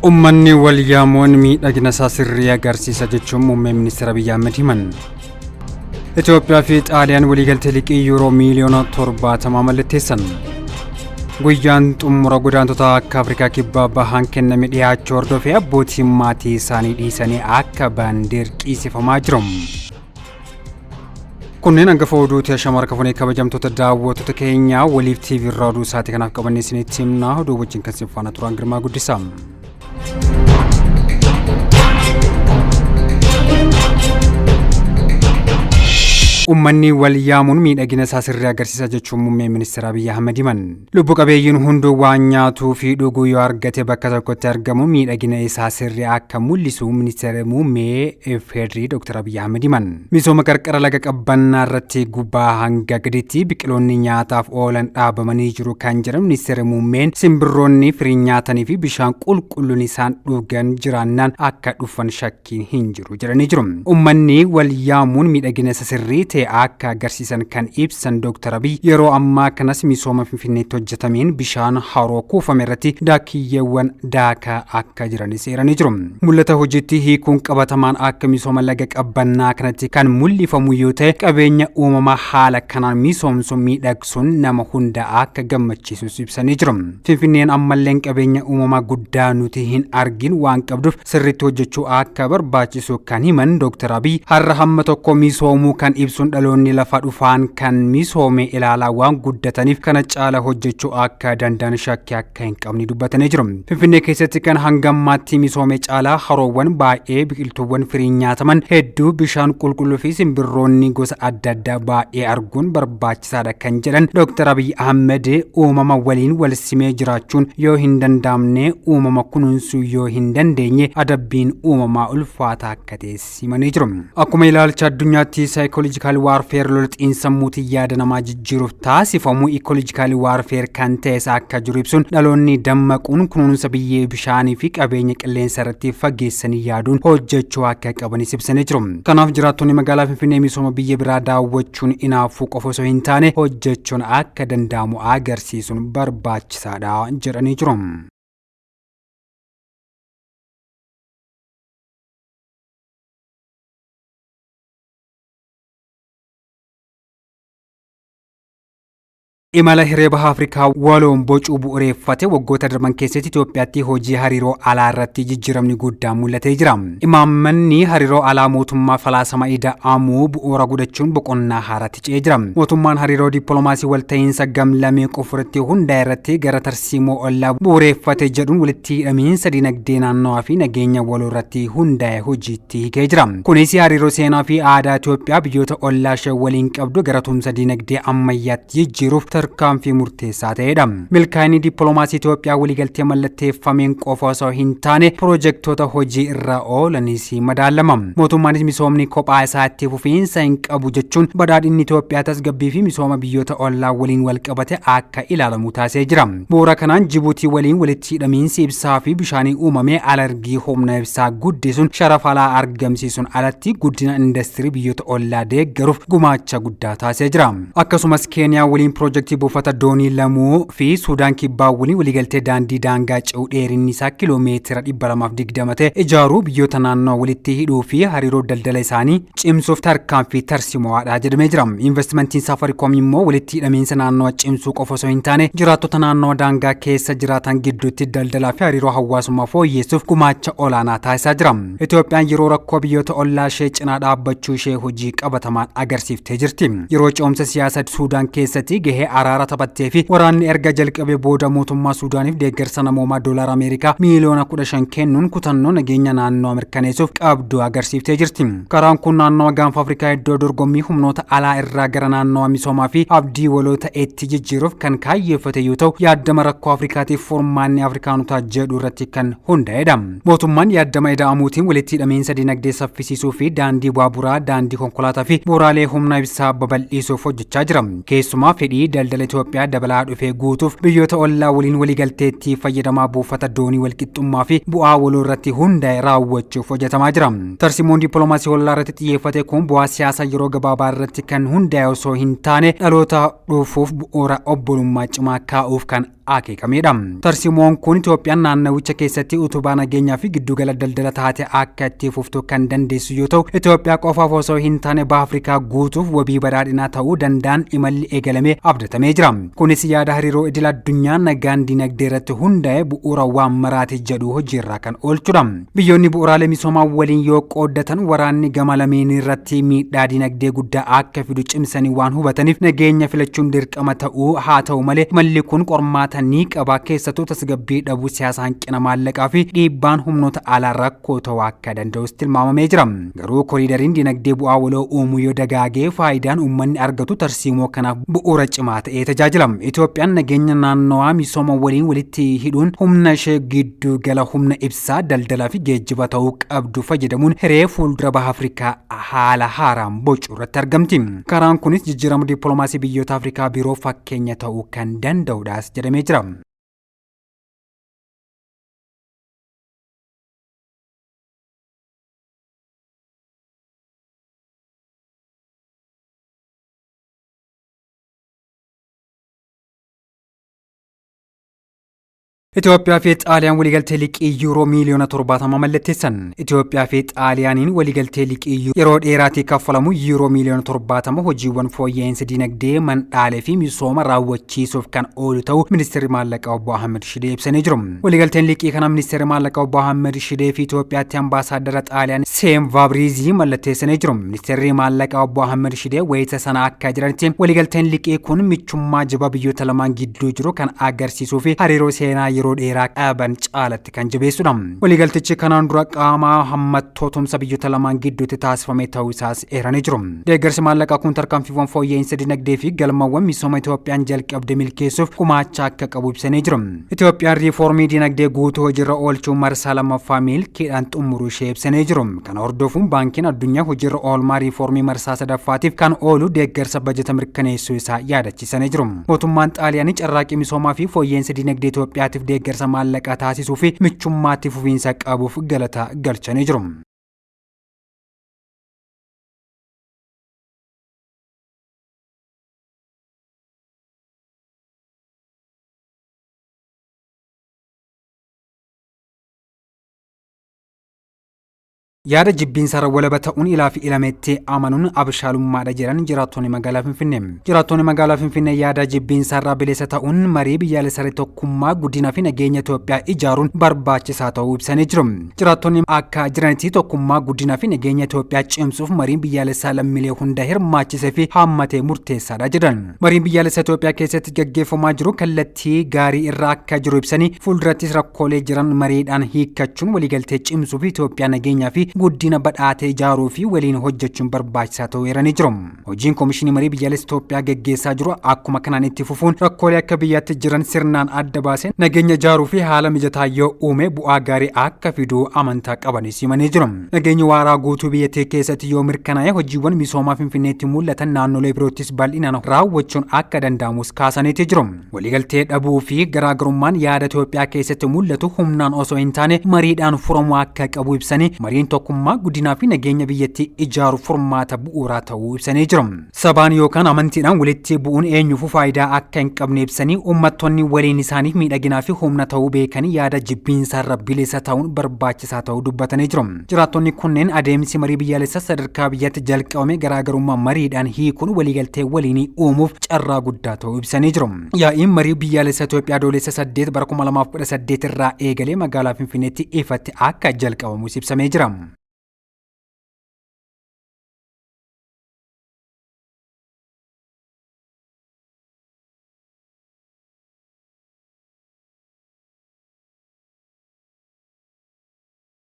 Uummanni wal yaamuun miidhagina isaa sirrii agarsiisa jechuun muummee ministeera Abiyyi Ahmed himan. Itoophiyaa fi Xaaliyaan waliigaltee liqii yuuroo miiliyoona 70 mallatteessan. Guyyaan xumura godaantota akka Afrikaa Kibbaa bahaan kenname dhiyaachuu hordofee abbootiin maatii isaanii dhiisanii akka ba'an dirqisiifamaa jiru. Kunneen hangafa oduuti. Ashama harka fuunee kabajamtoota daawwattoota keenyaa waliif TV irraa oduu isaatii kanaaf qabannee isinitti himna. Oduu wajjin kan isin faana turan Girmaa Guddisaa. Uummanni wal yaamuun miidhagina isaa sirrii agarsiisa jechuun muummee ministeera Abiyyi Ahmed himan. Lubbu qabeeyyiin hunduu waan nyaatuu fi dhuguu yoo argate bakka tokkotti argamu miidhagina isaa sirrii akka mul'isu ministeera muummee FDRI Dr. Abiyyi Ahmed himan. Misooma qarqara laga qabbannaa irratti gubbaa hanga gaditti biqiloonni nyaataaf oolan dhaabamanii jiru kan jedhan ministeera muummeen, simbirroonni firii nyaatanii fi bishaan qulqulluun isaan dhugan jiraannaan akka dhufan shakkiin hin jiru jedhanii jiru. Uummanni wal yaamuun miidhagina isa sirrii ta'e akka agarsiisan kan ibsan Dr. Abiy, yeroo ammaa kanas misooma Finfinneetti hojjetameen bishaan haroo kuufame irratti daakiyyeewwan daakaa akka jiranis eeranii jiru. Mul'ata hojiitti hiikuun qabatamaan akka misooma laga qabbannaa kanatti kan mul'ifamu yoo ta'e, qabeenya uumamaa haala kanaan misoomsuun miidhagsuun nama hunda akka gammachiisus ibsanii jiru. Finfinneen ammalleen qabeenya uumamaa guddaa nuti hin argin waan qabduuf sirriitti hojjechuu akka barbaachisu kan himan Dr. Abiy, har'a hamma tokko misoomuu kan ibsuun dhaloonni lafa dhufaan kan misoome ilaalaa waan guddataniif kana caala hojjechuu akka danda'an shakkii akka hin qabne dubbatanii jiru. Finfinnee keessatti kan hanga ammaatti misoome caalaa haroowwan baay'ee, biqiltuuwwan firii nyaataman hedduu, bishaan qulqulluu fi simbirroonni gosa adda addaa baay'ee arguun barbaachisaadha kan jedhan Dr. Abiy Ahmed, uumama waliin wal simee jiraachuun yoo hin danda'amne, uumama kunuunsuu yoo hin dandeenye adabbiin uumamaa ulfaataa akka ta'e himanii jiru. Akkuma ilaalcha addunyaatti psychological warfare, lola xiinsammuutiin yaada namaa jijjiiruuf taasifamu, ecological warfare kan ta'es akka jiru ibsuun, dhaloonni dammaquun kunuunsa biyyee, bishaanii fi qabeenya qilleensa irratti fageessanii yaaduun hojjechuu akka qabanis ibsanii jiru. Kanaaf jiraattonni magaalaa Finfinnee misooma biyya biraa daawwachuun inaafuu qofa osoo hin taane hojjechuun akka danda'amu agarsiisuun barbaachisaadha jedhanii jiru. Imala hiree baha Afrikaa waloon bocuu bu'uureeffate waggoota darban keessatti Itoophiyaatti hojii hariiroo alaa irratti jijjiiramni guddaan mul'atee jira. Imaammanni hariiroo alaa mootummaa falaasama ida'amuu bu'uura godhachuun boqonnaa haaraatti ce'ee jira. Mootummaan hariiroo dippiloomaasii walta'iinsa gamlamee qofa irratti hundaa'e irratti gara tarsiimoo ollaa bu'uureeffate jedhuun walitti hidhamiinsa dinagdee naannawaa fi nageenya waloo irratti hundaa'e hojiitti hiikee jira. Kunis hariiroo seenaa fi aadaa Itoophiyaa biyyoota ollaa ishee waliin qabdu gara tumsa dinagdee ammayyaatti jijjiiruuf tarkaanfii murteessaa ta'edha. Milkaa'inni dippiloomaasii Itoophiyaa waliigaltee mallatteeffameen qofa osoo hin taane piroojektota hojii irra oolanis madaalama. Mootummaanis misoomni kophaa isaa itti fufiinsa hin qabu jechuun badhaadhinni Itoophiyaa tasgabbii fi misooma biyyoota ollaa waliin wal qabate akka ilaalamu taasisee jira. Bu'uura kanaan Jibuutii waliin walitti hidhamiinsi ibsaa fi bishaanii uumame alergii humna ibsaa guddisuun sharafa alaa argamsiisuun alatti guddina indastirii biyyoota ollaa deeggaruuf gumaacha guddaa taasisee jira. Akkasumas Keeniyaa waliin piroojeektii buufata doonii Lamuu fi Suudaan Kibbaa waliin waliigaltee daandii daangaa ce'u dheerinni isaa kiiloomeetira 220 ta'e ijaaruu biyyoota naannoo walitti hidhuu fi hariiroo daldala isaanii cimsuuf tarkaanfii tarsiimo'aadha jedhamee jira. Investimentiin Safarikoom immoo walitti hidhamiinsa naannoo cimsuu qofa osoo hin taane jiraattota naannoo daangaa keessa jiraatan gidduutti daldalaa fi hariiroo hawaasummaa fooyyeessuuf gumaacha olaanaa taasisaa jira. Itoophiyaan yeroo rakkoo biyyoota ollaa ishee cinaa dhaabbachuu ishee hojii qabatamaan agarsiiftee jirti. Yeroo ce'umsa siyaasaa Suudaan keessatti gahee araara taphattee fi waraanni erga jalqabee booda mootummaa Suudaaniif deeggarsa namoomaa doolaara Ameerikaa miiliyoona 15 kennuun kutannoo nageenya naannoo mirkaneessuuf qabdu agarsiiftee jirti. Karaan kun naannawa gaanfa Afrikaa iddoo dorgommii humnoota alaa irraa gara naannawa misoomaa fi abdii waloo ta'etti jijjiiruuf kan kaayyeeffate yoo ta'u, yaaddama rakkoo Afrikaatiif furmaanni Afrikaanotaa jedhu irratti kan hundaa'edha. Mootummaan yaaddama ida'amuutiin walitti hidhamiinsa dinagdee saffisiisuu fi daandii baaburaa, daandii konkolaataa fi bu'uuraalee humna ibsaa babal'isuuf hojjechaa jira. Keessumaa fedhii daldala daldala Itoophiyaa dabalaa dhufee guutuuf biyyoota ollaa waliin waliigalteetti fayyadamaa buufata doonii walqixxummaa fi bu'aa waloo irratti hundaa'e raawwachuuf hojjetamaa jira. Tarsiimoon dippiloomaasii ollaa irratti xiyyeeffate kun bu'aa siyaasaa yeroo gabaabaa irratti kan hundaa'e osoo hin taane dhaloota dhufuuf bu'uura obbolummaa cimaa kaa'uuf kan akeekamedha. Tarsiimoon kun Itoophiyaan naannawicha keessatti utubaa nageenyaa fi giddugala daldala taate akka itti fuftu kan dandeessu yoo ta'u, Itoophiyaa qofaaf osoo hin taane baha Afrikaa guutuuf wabii badhaadhinaa ta'uu danda'an imalli eegalamee abdatamee jira. Kunis yaada hariiroo idil addunyaa nagaan dinagdee irratti hundaa'e bu'uura waan maraati jedhu hojiirraa kan oolchudha. Biyyoonni bu'uuraalee misoomaa waliin yoo qooddatan waraanni gama lameen irratti miidhaa dinagdee guddaa akka fidu cimsanii waan hubataniif nageenya filachuun dirqama ta'uu haa ta'u malee malli kun qormaata ni qaba. Keessattuu tasgabbii dhabuu siyaasa, hanqina maallaqaa fi dhiibbaan humnoota alaa rakkoo ta'uu akka danda'us tilmaamamee jira. Garuu koriidariin dinagdee bu'aa waloo uumuu yoo dagaagee faayidaan uummanni argatu tarsiimoo kanaaf bu'uura cimaa ta'ee tajaajila. Itoophiyaan nageenya naannawaa misooma waliin walitti hidhuun humna ishee giddu gala humna ibsaa, daldalaa fi geejjiba ta'uu qabdu fayyadamuun hiree fuuldura baha Afrikaa haala haaraan bocuu irratti argamti. Karaan kunis jijjiirama dippiloomaasii biyyoota Afrikaa biroo fakkeenya ta'uu kan danda'udhaas jedhamee jira. Itoophiyaa fi Xaaliyaan waliigaltee liqii yuuroo miiliyoona 70 mallatteessan. Itoophiyaa fi Xaaliyaaniin waliigaltee liqii yeroo dheeraatii kaffalamu yuuroo miiliyoona 70 hojiiwwan fooyya'insa dinagdee mandhaalee fi misooma raawwachiisuuf kan oolu ta'uu Ministeerri Maallaqaa Obbo Ahmed Shidee ibsanii jiru. Waliigalteen liqii kana Ministeerri Maallaqaa Obbo Ahmed Shidee fi Itoophiyaatti Ambaasaaddara Xaaliyaan Seem Vaabriizii mallatteessanii jiru. Ministeerri Maallaqaa Obbo Ahmed Shidee wayita sana akka jedhanitti waliigalteen liqii kun michummaa jabaa biyyoota lamaan gidduu jiru kan agarsiisuu fi hariiroo seenaa yeroo dheeraa qaban caalatti kan jabeessudha. Waliigaltichi kanaan dura qaama hammattoo tumsa biyyoota lamaan gidduutti taasifame ta'uu isaas eeranii jiru. Deeggarsi maallaqaa kun tarkaanfiiwwan fooyya'insa dinagdee fi galmawwan misooma Itoophiyaan jalqabde milkeessuuf gumaacha akka qabu ibsanii jiru. Itoophiyaan riifoormii dinagdee guutuu hojiirra oolchuun marsaa lammaffaa milkiidhaan xumuruu ishee ibsanii jiru. Kana hordofuun Baankiin Addunyaa hojiirra oolmaa riifoormii marsaa sadaffaatiif kan oolu deeggarsa bajata mirkaneessuu isaa yaadachiisanii jiru. Mootummaan Xaaliyaanii carraaqqii misoomaa fi fooyya'insa dinagdee Itoophiyaatiif deeggarsa maallaqaa taasisuu fi michummaatti fufiinsa qabuuf galata galchanii jiru. Yaada jibbiinsarra walaba ta'uun ilaa fi ilametti amanuun abshaalummaadha jedhan jiraattonni magaalaa Finfinnee. Jiraattonni magaalaa Finfinnee yaada jibbiinsarraa bilisa ta'uun marii biyyaalessarra tokkummaa guddinaa fi nageenya Itoophiyaa ijaaruun barbaachisaa ta'uu ibsanii jiru. Jiraattonni akka jiranitti tokkummaa guddinaa fi nageenya Itoophiyaa cimsuuf mariin biyyaalessaa lammiilee hunda hirmaachisee fi haammatee murteessaadha jedhan. Mariin biyyaalessa Itoophiyaa keessatti gaggeeffamaa jiru kallattii gaarii irra akka jiru ibsanii fuuldurattis rakkoolee jiran mariidhaan hiikkachuun waliigaltee cimsuu fi Itoophiyaa nageenyaa fi guddina badhaatee ijaaruu fi waliin hojjechuun barbaachisaa ta'uu eeranii jiru. Hojiin Komishinii Marii Biyyaalessa Itoophiyaa gaggeessaa jiru akkuma kanaan itti fufuun rakkoolee akka biyyaatti jiran sirnaan adda baasee nageenya ijaaruu fi haala mijataa yoo uume bu'aa gaarii akka fidu amantaa qabanis himanii jiru. Nageenyi waaraa guutuu biyyattii keessatti yoo mirkanaa'e hojiiwwan misoomaa Finfinneetti mul'atan naannolee biroottis bal'inaan raawwachuun akka danda'amus kaasaniiti jiru. Waliigaltee dhabuu fi garaagarummaan yaada Itoophiyaa keessatti mul'atu humnaan osoo hin taane mariidhaan furamuu akka qabu ibsanii mariin tokkummaa guddinaa fi nageenya biyyattii ijaaru furmaata bu'uuraa ta'uu ibsanii jiru. Sabaan yookaan amantiidhaan walitti bu'uun eenyuufuu faayidaa akka hin qabne ibsanii uummattoonni waliin isaaniif miidhaginaa fi humna ta'uu beekanii yaada jibbiinsaarra bilisa ta'uun barbaachisaa ta'uu dubbatanii jiru. Jiraattonni kunneen adeemsi marii biyyaalessaa sadarkaa biyyaatti jalqabame garaagarummaa mariidhaan hiikuun waliigaltee waliinii uumuuf carraa guddaa ta'uu ibsanii jiru. Yaa'iin marii biyyaalessaa Itoophiyaa Adoolessa 8 bara 2018 irraa eegalee magaalaa Finfinneetti ifatti akka jalqabamus ibsamee jira.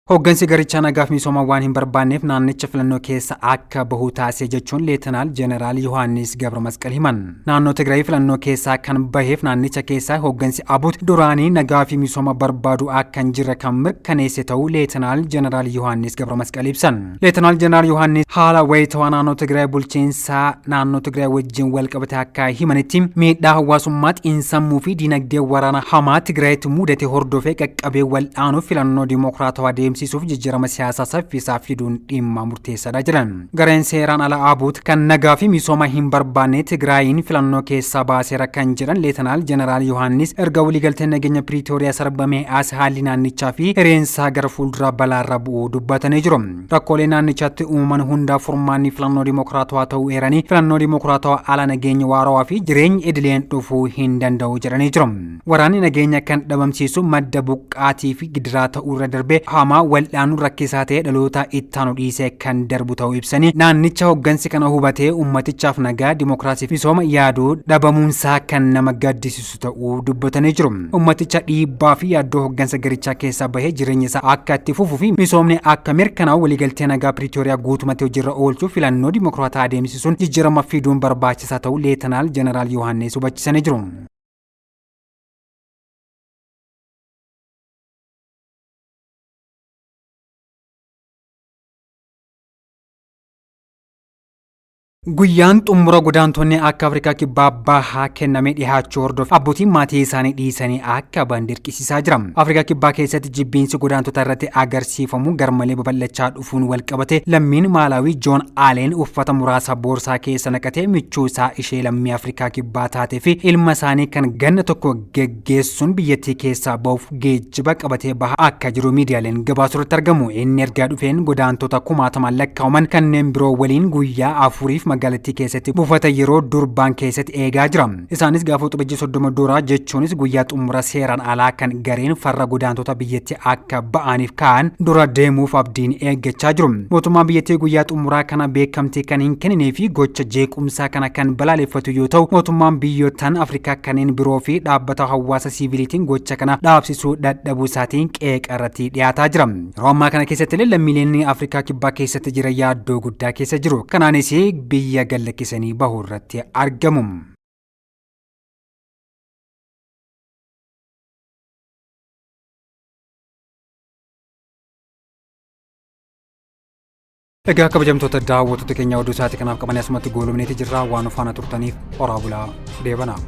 Hooggansi garichaa nagaaf misooma waan hin barbaanneef naannicha filannoo keessa akka bahu taasise jechuun Leetanaal Jeneraal Yohaannis Gabra Masqal himan. Naannoo Tigraay filannoo keessaa kan baheef naannicha keessaa hooggansi ABUT duraanii nagaa fi misooma barbaadu akka hin jirre kan mirkaneesse ta'uu Leetanaal Jeneraal Yohaannis Gabra Masqal ibsan. Leetanaal Jeneraal Yohaannis haala wayitawaa naannoo Tigraay bulchiinsa naannoo Tigraay wajjin walqabate akka himanitti, miidhaa hawaasummaa, xiinsammuu fi diinagdee waraana hamaa Tigraayitti mudate hordofee qaqqabee wal'aanuuf filannoo dimokiraatawaa deemsisuuf jijjiirama siyaasaa saffisaa fiduun dhimma murteessaadha jedhan. Gareen seeraan ala ABUT kan nagaa fi misooma hin barbaanne Tigraayiin filannoo keessaa baaseera kan jedhan Leetanaal Jeneraal Yohaannis, erga waliigalteen nageenya Piriitooriyaa sarbamee as haalli naannichaa fi hireensaa gara fuulduraa balaarra bu'uu dubbatanii jiru. Rakkoolee naannichaatti uumaman hundaa furmaanni filannoo dimokiraatawaa ta'uu eeranii, filannoo dimokiraatawaa ala nageenya waarawaa fi jireenyi idileen dhufuu hin danda'u jedhanii jiru. Waraanni nageenya kan dhabamsiisu, madda buqqaatii fi gidiraa ta'uu irra darbee hamaa wal'aanuun rakkisaa ta'e dhaloota ittaanu dhiisee kan darbu ta'uu ibsanii, naannicha hooggansi kana hubatee ummatichaaf nagaa, dimokiraasii fi misooma yaaduu dhabamuunsaa kan nama gaddisiisu ta'uu dubbatanii jiru. Ummaticha dhiibbaa fi yaaddoo hooggansa garichaa keessaa bahee jireenya isaa akka itti fufuu fi misoomni akka mirkanaa'u waliigaltee nagaa Piriitooriyaa guutumatti hojiirra oolchuuf filannoo dimokiraataa adeemsisuun jijjiirama fiduun barbaachisaa ta'uu Leetanaal Jeneraal Yohaannis hubachiisanii jiru. Guyyaan xumura godaantonni akka Afrikaa Kibbaa Bahaa kennamee dhiyaachuu hordofe abbootiin maatii isaanii dhiisanii akka bahan dirqisiisaa jira. Afrikaa Kibbaa keessatti jibbiinsi godaantota irratti agarsiifamu garmalee babal'achaa dhufuun walqabate lammiin Maalaawii Joon Aaleen uffata muraasa boorsaa keessa naqatee michuu isaa ishee lammii Afrikaa Kibbaa taatee fi ilma isaanii kan ganna 1 geggeessuun biyyattii keessaa bahuuf geejjiba qabatee bahaa akka jiru miidiyaaleen gabaasuu irratti argamu. Inni ergaa dhufeen godaantota kumaatamaan lakkaa'aman kanneen biroo waliin guyyaa 4f magaalattii keessatti buufata yeroo Durbaan keessatti eegaa jira. Isaanis gaafa Waxabajjii 30 duraa, jechuunis guyyaa xumura seeraan alaa kan gareen farra godaantota biyyattii akka ba'aniif kaa'an dura deemuuf abdiin eeggachaa jiru. Mootummaan biyyattii guyyaa xumuraa kana beekamtii kan hin kenninee fi gocha jeequmsaa kana kan balaaleffatu yoo ta'u, mootummaan biyyoottan Afrikaa kanneen biroo fi dhaabbata hawaasa siiviliitiin gocha kana dhaabsisuu dadhabuu isaatiin qeeqa irratti dhiyaataa jira. Yeroo ammaa kana keessatti illee lammiileen Afrikaa Kibbaa keessatti jiran yaaddoo guddaa keessa jiru. Kanaanis biyya gad lakkisanii bahuu irratti argamu. Egaa kabajamtoota daawwattoota keenya, oduu isaatii kanaaf qabanii asumatti goolabneeti jirra. Waan nu faana turtaniif horaa bulaa, deebanaa.